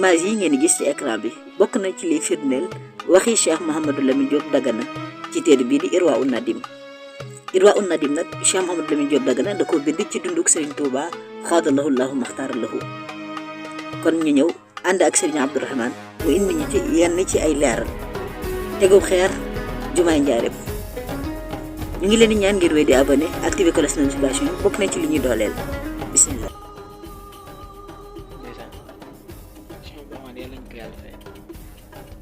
image yi ngeen gis ci écran bi bokk na ci li firndeel waxi Cheikh Mouhamadou Lamine Diop Dagana ci téere bii di irwaaun nadiim nag Cheikh Mouhamadou Lamine Diop Dagana da ko bind ci dunduk Serigne Touba xaadalahu laahu maxtaara lahu. kon ñu ñëw ànd ak Serigne Abdou Rahmane mu indi ñu ci yenn ci ay leeral tegu xeer jumaay Njaaréem. ñu ngi leen di ñaan ngir wéy di abonné activé cloche notification bokk na ci li ñuy dooleel bismillah.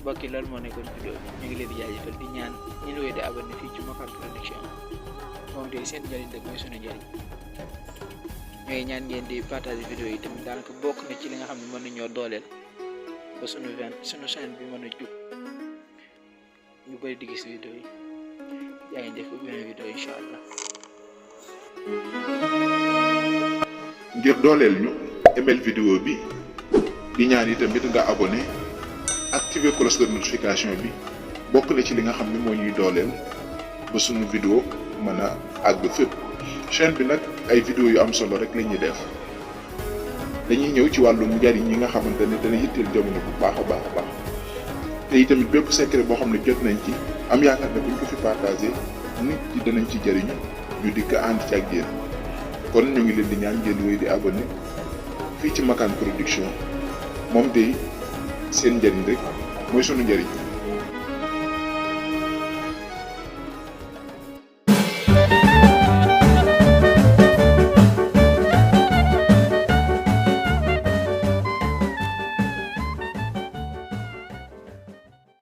mbokk yi loolu moo nekkoon vidéo bi ñu ngi leen di jaajëfal di ñaan ñu ngi wéy di abonné fii ci Makane production moom tey seen njëriñ rek mooy sunu njëriñ ñooy ñaan ngeen di partager vidéo yi tamit daanaka bokk na ci li nga xam ne mën nañoo dooleel ba sunu chaîne bi mën a jug ñu bëri di gis vidéo yi yaa ngi def ba beneen vidéo incha allah. ngir dooleel ñu email vidéo bi di ñaan yi tamit nga abonné activer cloche de notification bi bokk na ci li nga xam ne moo ñuy dooleel ba sunu vidéo mën a àgg fépp. chaîne bi nag ay vidéo yu am solo rek la ñuy def dañuy ñëw ci wàllum njariñ yi nga xamante ne dana yitteel jamono bu baax a baax a baax te itamit bépp secret boo xam ne jot nañ ci am yaakaar ne buñ ko fi partagé nit ñi danañ ci jariñu ñu dikk ànd ci ak yéen kon ñu ngi leen di ñaan ngeen wéy di abonné fii ci Makane production moom tey seen njariñ rek mooy sunu njariñ.